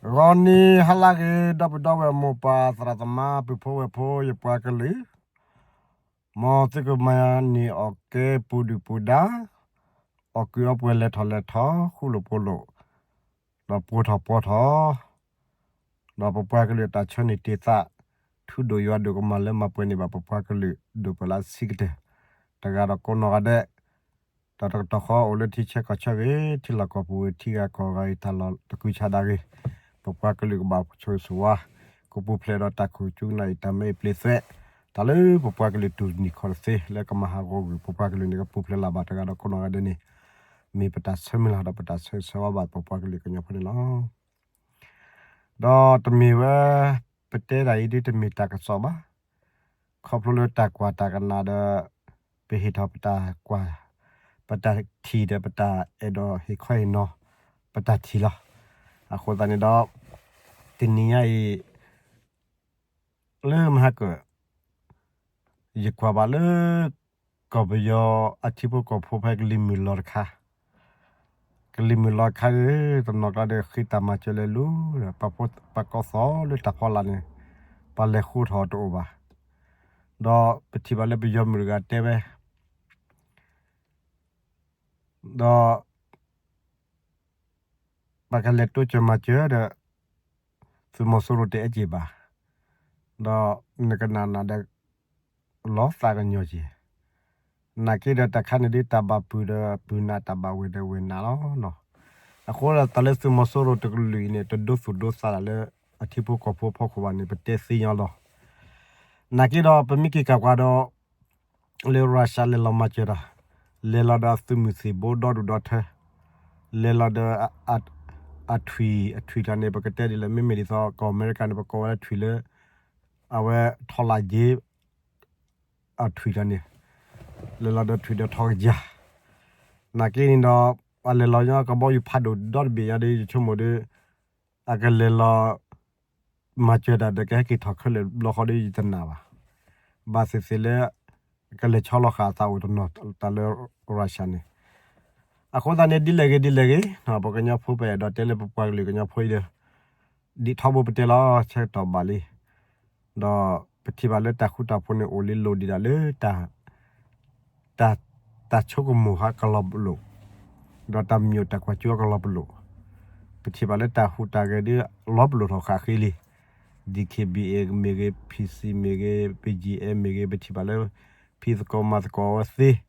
ဂီၤနံၤဟါလၢအဂ့ၤ ဒီပုၢ်ဒီဝဲၢ်မိၢ်ပၢ်သရၣ်သမါ ပုၢ်ဖိဝဲၢ်ဖိ ယပှၤကလုာ်, မ်သုကမၤန့ၢ်အီၣ်ကဲပူၤဒုၣ်ပူၤဒါ, အီၣ်ကုးအီပှဲၤ လဲၤထီၣ်လဲၤထီၣ် ဃူလိာ်ဖိးလိာ်, ဒီးပှိၤထီၣ်ပှီၤထီၣ် ဒီးပပှၤကလုာ်အတၢ်ဆၢန့ၢ်တ့ၢ်သး, ထူဒိၣ်ယွၤဒိၣ်ကမၤလၢမၤပှဲၤန့ၢ်ဘၣ်ပပှၤကလုာ် ဒိၣ်ပၢၢ်လၢဆံးကတၢၢ်, တဂၤဒီးကိးနီၢ်ဂၤဒဲး, ဒီးတကတီၢ်ဃီအိၣ်လၢထံဆၢကီၢ်ဆၢဂ့ၤ, ထံလီၢ်ကီၢ်ပူၤဂ့ၤ, ထံဂၤကီၢ်ဂၤဂ့ၤ, တၢ်လီၢ်တကုဆါဒၣ်ဂ့ၤ, ပပှၤကလုာ်ကဘၣ်ဆိၣ်ဂ့ၤဆိၣ်ဝါ, ကပူၤဖျဲးဒီးတၢ်ခိၣ်ကၠူနၢ်အံၤ တၢ်မၢအံၤပျ့ၤသွဲး, တၢ်လၢပပှၤကလုာ်တူၢ်တနံၤခီၣ်တသ့ လၢကမၤဟးဂီၤကွံာ် ပပှၤကလုာ်န့ၣ်ကပူၤဖျဲးလၢၤဘၣ်တဂၤဒီးကိးနီၢ်ဂၤဒဲးန့ၣ်, မ့ၢ်ပတၢ်ဆၢမုၢ်လၢ်ဒီးပတၢ်ဆၢဂ့ၤဆၢဝါဘၣ်ပပှၤကလုာ်ကညီဖိန့ၣ်လီၤ. ဒီးတမ့ၢ်ဝဲ ပတဲတၢ်အံၤဒ်တမ့ၢ်တၢ်ကစီၣ်ဘၣ်. ခီဖျိလၢတၢ်ကွၢ်တၢ်ကနၣ်ဒီး ပဟ့ၣ်ထီၣ်ပတၢ်ကွၢ်, ပတၢ်ထံၣ်ဒီးပတၢ်အဲၣ်ဒိးဟ့ၣ်ခီဟ့ၣ်နီၤ ပတၢ်ထံၣ်လီၤ. အဃိသတးန့ၣ်ဒီး တနံၤညါအံၤ လၢမဟါကၢၣ် ယကွၢ်ဘၣ်လၢ ကီၢ်ပယီၤအထံဖိကီၢ်ဖိဖဲကလံၤမုၢ်လီၤတခါ, ကလံၤမုၢ်လီၤတခါဒီး တနီၤကျါဒီးဃ့တၢ်မၤစၢၤလဲၤလူၤဒီး ပှၤကိးသီလၢတၢ်ဖီလာ်န့ၣ် ပှၤလဲၤဃိထီၣ်တအိၣ်ဘၣ်. ဒီးပထံၣ်ဘၣ်လၢပယီၤမုၣ်တဂၤတဲဝဲ ဒီး ပှၤကလဲၤတိစၢၤမၤစၢၤဒီး သုးမီၤစိရိၤတအဲၣ်က့ၤဘၣ်, ဒီးနကနၣ်နၣ်ဒီး လီၤသးကညီၤက့ၤ, နာ်က့ဒီးတၢ်ခါန့ၣ်ဒ်တၢ်ဘၣ်ပုၢ်ဒီးပုၢ်နး တၢ်ဘၣ်ဝဲၢ်ဒီးဝဲၢ်နးလီၤ. အဃိဒီးတၢ်လၢသုးမီၤစိရိၤတကလုာ်အံၤန့ၣ် တဒိသူၣ်ဒိသးလၢ အထံဖိကီၢ်ဖိအဖီခိၣ်ဘၣ်န့ၣ် ပတဲသ့ညီလီၤ. နာ်က့ဒီးပမ့ၢ်က့ၤကၣ်ကွၢ်ဒီး လၢရၢၡါလဲၤလီၤမၤစၢၤတၢ်, လဲၤလီၤဒီးအသုးမုၢ်သံၣ်ဘိဒီဒူၣ်ဒီထၢ, လဲၤလီၤဒီး အထွံၣ် အထွံၣ်တၢ်န့ၣ် ပကတဲဒ်လဲၣ် မ့မ့ၢ်ဒ်သိးကီၢ်အမဲရကၤန့ၣ် ပကိးဝဲဒၣ်ထွံၣ်လၢ အဝဲထီလၢက့ၤ အထွံၣ်တၢ်န့ၣ်, လဲၤလီၤဒီးထွံၣ်ဒီးထီကယၤ, နာ်က့န့ၣ်ဒီး အလဲၤလီၤညီကဘီယူၤဖးဒိၣ်ဒီတဘ့ၣ်ညါဒီး ယဆိကမိၣ်ဒီး အကလဲၤလီၤ မၤစၢၤတၢ်ဒီးကဟဲက့ၤထီၣ်ခဲလၢာ်ဘျီဃီဒီးယတနာ်ဘၣ်. ဘၣ်သ့ၣ်သ့ၣ်လၢ ကလဲၤဆီလီၤဃာ်အသးအိၣ်တနီၤတၢ်လၢ ရၢၡါန့ၣ်, အဃိသတးန့ၣ် ဒ်လဲၣ်ဂ့ၤဒ်လဲၣ်ဂ့ၤ ပကညီဖိပအဲၣ်ဒိးတဲလၢပပှၤကလုာ်ကညီဖိအံၤဒီး ဒ်ထီဘိပတဲလီၤ ဆၢကတီၢ်ဘၣ်လံ, ဒီးပထံၣ်ဘၣ်လၢတၢ်ဃူတၢ်ဖိးန့ၣ်အိၣ်လံလိၤဒံးဒၣ်လၢ တၢ် တၢ်ဆိကမိၣ်ဟးကလီၤပလိာ်, ဒီးတၢ်မံၤတၢ်ကွၢ်ကၠိကလီၤပလိာ်, ပထံၣ်ဘၣ်လၢတၢ်ဟူးတၢ်ဂဲၤဒ်လီၤပလိာ်ထီၣ်ဃာ်ဃ့လံ, DKBA မ့ၢ်ဂ့ၤ, PC မ့ၢ်ဂ့ၤ, BGF မ့ၢ်ဂ့ၤ ပထံၣ်ဘၣ်လၢ ဖံးသကိးမၤသကိးဝဲသ့,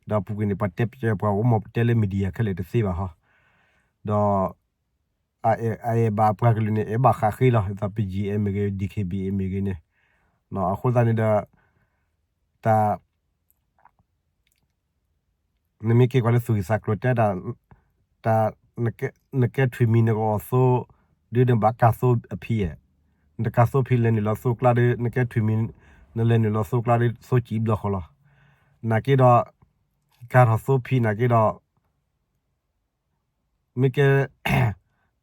ဒီးပူၤကွံာ်န့ၣ် ပှၤတဲပကဲပှၤအိၣ်မး ပတဲလၢ media ခဲလၢာ်တသ့ဘၣ်ဟီ, ဒီး အအဲၣ်ဘၣ်ပှၤကလုာ်န့ၣ် အဲၣ်ဘၣ်ဃာ်ဃ့လီၤ, ဒီး BGF မ့ၢ်ဂ့ၤ, DKBA မ့ၢ်ဂ့ၤန့ၣ်, အဃိသတးန့ၣ်ဒီး တၢ် နမ့ၢ်က့ၤကွၢ်လၢသူၣ်ဂံၢ်သးကျိၤတဲတၢ်, တၢ် နကဲထွံၣ်မံၤနကအီၣ်သိ, ဒ်နဘၣ်ကၢ်သိအဖံးဧါ, နကၢ်သိဖံးလဲၤနုာ်လီၤသိကျါဒီး နကဲထွံၣ်မံၤ နလဲၤနုာ်လီၤသိကျါဒီး သိစံးဘျီဃီလီၤ. နာ်က့ဒီး ကၢ်ထီၣ်သိဖံးနာ်က့ဒီး မ့ၢ်ကဲ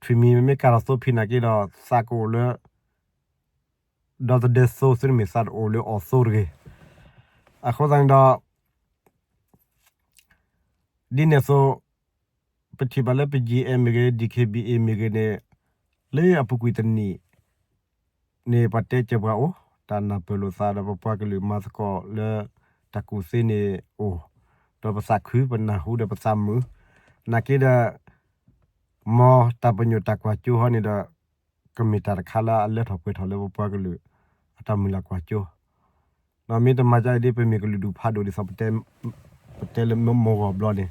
ထွံၣ်မံၤ မ့ၢ်ကၢ်ထီၣ်သိဖံးနာ်က့ဒီး သးကအိၣ်လၢ ဒီသဒၢသိ သုတမ့ၢ်သးတအိၣ်လၢအီၣ်သိတဂ့ၤ. အဃိသတးန့ၣ်ဒီး ဒ်န့ၣ်အသိး ပထံၣ်ဘၣ်လၢ BGF မ့ၢ်ဂ့ၤ, DKBA မ့ၢ်ဂ့ၤန့ၣ် လၢအပူၤကွံာ်တနံၣ်န့ၣ် ပှၤတဲကဲပှၤအိၣ်, တၢ်နၢ်ပၢၢ်လိာ်သးဒီးပပှၤကလုာ်မၤသကိးလၢ တၢ်ကူၣ်သ့န့ၣ်အိၣ်, ဒီးပသးခုပနၢ်ဟူဒီးပသးမုာ်, နာ်က့ဒီး မ်တၢ်ပညိၣ်တၢ်ကွၢ်ကၠိဟီန့ၣ်ဒီး ကမ့ၢ်တၢ်တခါလၢအလၢထီၣ်ပှဲၤထီၣ်လၢပပှၤကလုာ် အတၢ်မုၢ်လၢ်ကွၢ်ကၠိ, ဒီးမ့ၢ်တမၤဒ်အံၤဒီး ပမ့ၢ်ကလုာ်ဒူၣ်ဖးဒိၣ်ဒ်သိး ပတဲလၢမုၢ်ဂီၤဘျီန့ၣ်,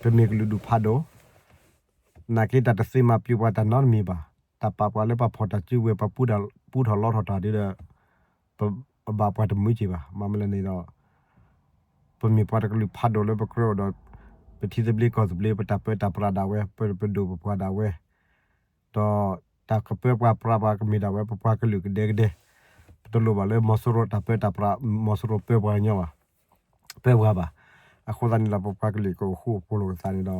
ပမ့ၢ်ကလုာ်ဒူၣ်ဖးဒိၣ်, နာ်က့တၢ်တသ့မၤပျုၤပှၤတၢ်နီတမံၤဘၣ်, တၢ်ပာ်ပှၤလၢပှၤဖီၣ်တၢ်စုကဝဲၤ ပှၤပူထီၣ်လီထီၣ်တၢ်ဒ်ဒီး ပဘၣ်ပှၤတမုာ်က့ၤဘၣ်, မ့ၢ်မနုၤလဲၣ်န့ၣ်ဒီး ပမ့ၢ်ပှၤတကလုာ်ဖးဒိၣ်လၢပကြၢးအိၣ်ဒီး ပထံသဘျ့ကီၢ်သဘျ့ ပတၢ်ပၢတၢ်ပြးဒၣ်ဝဲ ပပဒိၣ်ပပှၢ်ဒၣ်ဝဲ, ဒီးတၢ်ကပၢပှၤပြးပှၤကမ့ၢ်ဒၣ်ဝဲ ပပှၤကလုာ်ကဒဲကဒဲ, ပတလိၣ်ဘၣ်လၢမီၤစိရိၤတၢ်ပၢတၢ်ပြး မီၤစိရိၤပၢပှၤကညီဘၣ်, ပၢပှၤဘၣ်. အဃိသတးန့ၣ်ဒီး ပပှၤကလုာ်ကအိၣ်ဃူအိၣ်ဖိးလိာ်ကသးန့ၣ်ဒီး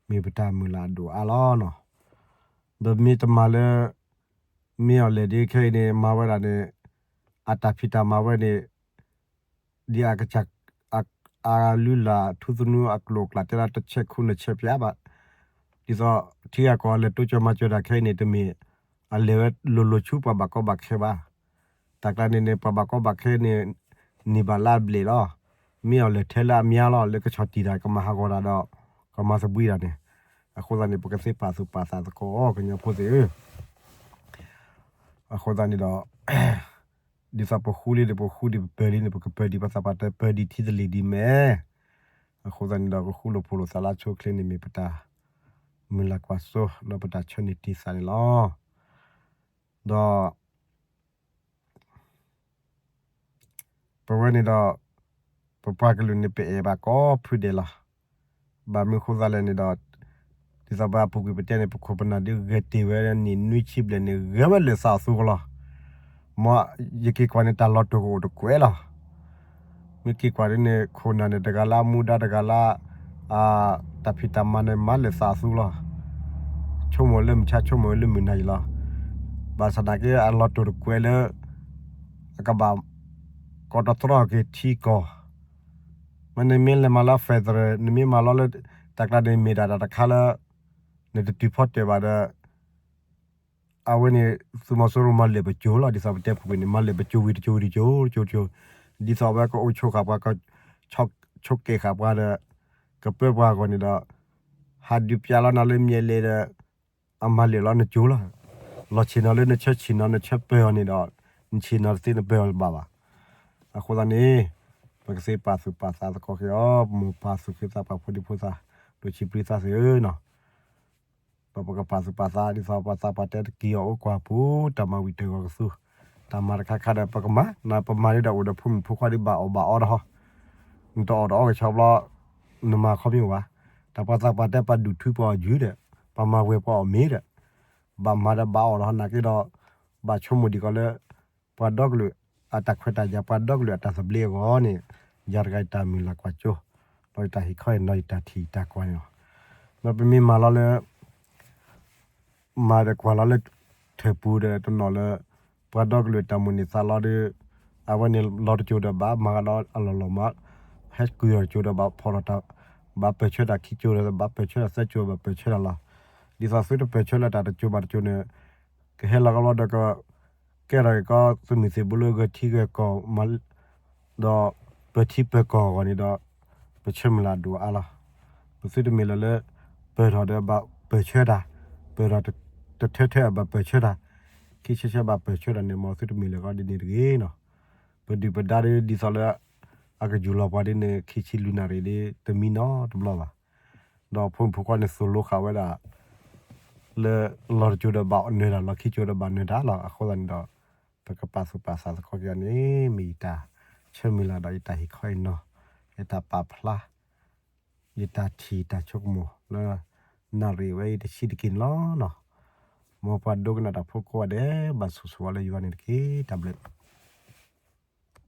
မ့ၢ်ပတၢ်မုၢ်လၢ်အဒိၣ်အါလီၤနီၤ. ပမ့ၢ်တမၤလၢ မ့ၢ်အီၤလဲၣ်ဒ်ခဲအံၤန့ၣ် မၤဝဲဒၣ်န့ၣ် အတၢ်ဖံးတၢ်မၤဝဲန့ၣ် ဒ်အကစၢ် အလုၢ်လၢ်ထူသနူအကျိၤအကျဲတဲလၢတဆဲးခူနဆဲးပၠးဘၣ်, ဒ်သိးထံဂၤကီၢ်ဂၤလဲၤတိစၢၤမၤစၢၤတၢ်ခဲအံၤန့ၣ် တမ့ၢ် အလဲၤဝဲလိၤလိၤဆူပှၤဘၣ်ကီဘၣ်ခဲဘၣ်. တၢ်ကျါန့ၣ်န့ၣ် ပှၤဘၣ်ကီဘၣ်ခဲန့ၣ် န့ၢ်ဘၣ်လၢအဘျဲၣ်လီၤ. မ့ၢ်အီၤလဲၤထဲလၢအမါလီၤ လၢကဆီၣ်တံၢ်တၢ် ကမၤဟးဂီၤတၢ်ဒီး ကမၤသဘှံးတၢ်န့ၣ်. အဃိသတးန့ၣ် ပကသ့ပာ်သူၣ်ပာ်သးသကိး ကညီဖိသ့ၣ်ဧၢ. အဃိသတးန့ၣ်ဒီး ဒ်သိးပဃူလံဒီး ပဃူဒံး ပပၢၤလံန့ၣ် ပကပၢၤဒံး ပသးပှၢ်တဲပၢၤဒံးထံသလ့ၣ်ဒံးမဲာ်. အဃိသတးန့ၣ်ဒီး ကဃူလိာ်ဖိးလိာ်သးလၢအဆိအချ့န့ၣ် မ့ၢ်ပတၢ်မုၢ်လၢ်ကွၢ်စိ ဒီးပတၢ်ဆၢန့ၢ်တံၢ်သးန့ၣ်လီၤ. ဒီး ပဝဲန့ၣ်ဒီး ပပှၤကလုာ်န့ၣ် ပအဲၣ်ဘၣ်ကိးဖုဒဲးလီၤ. ဘၣ်မနုၤဃိသတးလဲၣ်န့ၣ်ဒီး ဒ်သိးပှၤပူၤကွံာ်ပတဲန့ၣ် ပခိၣ်ပနၢ်ဒုးဂဲၤတ့ၢ်ဝဲန့ၣ် နွံဆံဘျဲၣ်န့ၣ် ဂဲၤဝဲလၢာ်သးအသူကလီၤ. မ်ယက့ၤကွၢ်န့ၣ်တၢ်လီၤတိၢ်ကအိၣ်တကွဲးလီၤ. မ့ၢ်က့ၤကွၢ်ဒ်န့ၣ် ခိၣ်နၢ်န့ၣ် တဂၤလၢအမူဒါ တဂၤလၢ တၢ်ဖံးတၢ်မၤန့ၣ် မၤလၢာ်သးအသူလီၤ. ဆိကမိၣ်လၢမုၢ်ဆါ ဆိကမိၣ်လၢမုၢ်နၤအံၤလီၤ. ဘၣ်ဆၣ်သနာ်က့ အလီၤတိၢ်တကွဲးလၢ အကဘၣ် ကိးတတြီက့ၤထံကီၢ် မ့ၢ်နမ့ၢ်လဲၤမၤလီၤ federal နမ့ၢ်မၤလီၤလၢ တၢ်ကျါန့ၣ်မ့ၢ်ဒၣ်တၢ်တခါလၢ နတတုၤဖီတၢၣ်ဘၣ်ဒီး အဝဲန့ၣ် သုးမီၤစိရိၤမၤလၢာ်ပစိၤလီၤ. ဒ်သိးပတဲပူၤကွံာ်န့ၣ် မၤလၢာ်ပစိၤဝံၤတစိၤဝံၤတစိၤတစိၤတစိၤ ဒ်သိးအဝဲကအိၣ်ဆိးဃာ်ပှၤ က ဆိးကဲဃာ်ပှၤဒီး ကပၢပှၤအဂီၢ်န့ၣ်ဒီး ဟးဒုးပျးလီၤနၤလၢမဲာ်လဲၤဒီး အမၤလၢာ်လီၤနစိၤလီၤ. လီၤဆ့ၣ်နီၤလၢနဆၢဆ့ၣ်နီၤ နဆၢပၢၤအီၤန့ၣ်ဒီး နဆ့ၣ်နီၤတသ့ နပၢၤအီၤတဘၣ်ဘၣ်. အဃိသတးန့ၣ် ပကသ့ပာ်သူၣ်ပာ်သးသကိးက့ၤအီၤ ပမိၢ်ပၢ်သူၣ်က့သးပှၢ် ဖိဒံဖိသၣ် ဒိၣ်ဆံးပျံၤသးသ့ၣ်ဧၢနီၤ. ဒီးပကပာ်သူၣ်ပာ်သး ဒ်သိးပှၤသးပှၢ်တဲ တက့ၤအီၤအိၣ်ကွၢ်ပူၤ တၢ်မၤဝံၤတၢ်ဂီၤကသူ တၢ်မၤတခါခါဒီး ပကမၤ နပမၤန့ၢ်ဒီးအိၣ်ဒီးဖိမုၣ်ဖိခွါဒီး ဘၣ်အီၣ်ဘၣ်အီတဟီ နတအီၣ်တအီကဆီဘျီ နမၤခီမ့ၢ်ဝဲ တၢ်ပှၤသးပှၢ်တဲ ပှၤဒုးထုပှၤအီၣ်ယုၢ်ဒီး ပှၤမၤဝဲပှၤအီၣ်မ့ၤဒီး ဘၣ်မၤဒီးဘၣ်အီၣ်ဒီးဟီ နာ်က့ဒီး ဘၣ်ဆိကမိၣ်ဒံးကီးလၢ ပှၤဒီကလုာ်အတၢ်ခွဲးတၢ်ယာ် ပှၤဒီကလုာ်အတၢ်သဘျ့အဂီၢ်န့ၣ် ယၤတဂၤယတၢ်မုၢ်လၢ်ကွၢ်စိ ဒီးယတၢ်ဟ့ၣ်ခီဟ့ၣ်နီၤ ယတၢ်ထံၣ်ယတၢ်ကွၢ်န့ၣ်လီၤ. ဒီးပမ့ၢ်မၤလီၤလၢ မၤဒီးကွၢ်လီၤလၢ ထၢၣ်ပူၤဒီးတနီၤလၢ ပှၤဒီကလုာ်တၢ်မိၣ်န့ၢ်သးလီၤဒီး အဝဲန့ၣ်လီၤတစိၤဒီးဘၣ်မၤကဒီးအလီၢ်လီၤမး ဟဲကွံာ်အီၤတစိၤဒီးဘၣ်ဖီၣ်ထီၣ်တၢ် ဘၣ်ပၢၢ်ဆၢတၢ်ခံစိၤဒီးဘၣ်ပၢၢ်ဆၢတၢ်သၢစိၤဘၣ်ပၢၢ်ဆၢတၢ်လီၤ. ဒ်သိးသုတပၢၢ်ဆၢလၢတၢ်တစိၤဘၣ်တစိၤန့ၣ် ကဟဲလီၤကဘျီဒီးက ကဲထီၣ်က့ၤကီးသုးမုၢ်သံၣ်ဘိလၢဂဲၤထံဂဲၤကီၢ် ဒီးပၢၢ်ထံပၢၢ်ကီၢ်အဂီၢ်န့ၣ်ဒီး ပဆၢမုၢ်လၢ်ဒိၣ်အါလီၤ. ပသုတမ့ၢ်လၢလၢ ပၢၢ်ထီၣ်ဒီးဘၣ်ပၢၢ်ဆၢတၢ်, ပၢၢ်ထီၣ်တထၢထၢဘၣ်ပၢၢ်ဆၢတၢ်, ခံဆၢဆၢဘၣ်ပၢၢ်ဆၢတၢ်န့ၣ် မ်သုတမ့ၢ်လၢကီးဒ်န့ၣ်တဂ့ၤနီၤ. ပဒုၣ်ပဒါဒ်သိးလၢ အကယူၢ်လီၤပှၤဒ်န့ၣ် ခံဆံလွံၢ်နၣ်ရံၣ်ဒ်တမံနီတဘျီဘၣ်. ဒီးဖိမုၣ်ဖိခွါန့ၣ်သိၣ်လိဃာ်ဝဲဒၣ် လၢလီၤတစိၤဒီးဘၣ်နၢၤတၢ် လီၤခံစိၤဒီးဘၣ်နၢၤတၢ်လီၤ. အဃိသတးန့ၣ်ဒီး ပကပာ်သူၣ်ပာ်သးသကိးက့ၤန့ၣ် မ့ၢ်ယတၢ်ဆၢမုၢ်လၢ်ဒီးယတၢ်ဟ့ၣ်ခီဟ့ၣ်နီၤ, ယတၢ်ပာ်ဖျါ, ယတၢ်ထံၣ်ယတၢ်ဆိကမိၣ်လၢ နၣ်ရံၣ်ဝဲအံၤတဆံးတက့ၢ်န့ၣ်လီၤနီၤ. မ်ပှၤဒိကနၣ်တၢ်ဖိကိးဂၤဒဲး ဘၣ်ဆိၣ်ဂ့ၤဝဲလၢယွၤန့ၣ်တက့ၢ်. တၢ်ဘျုး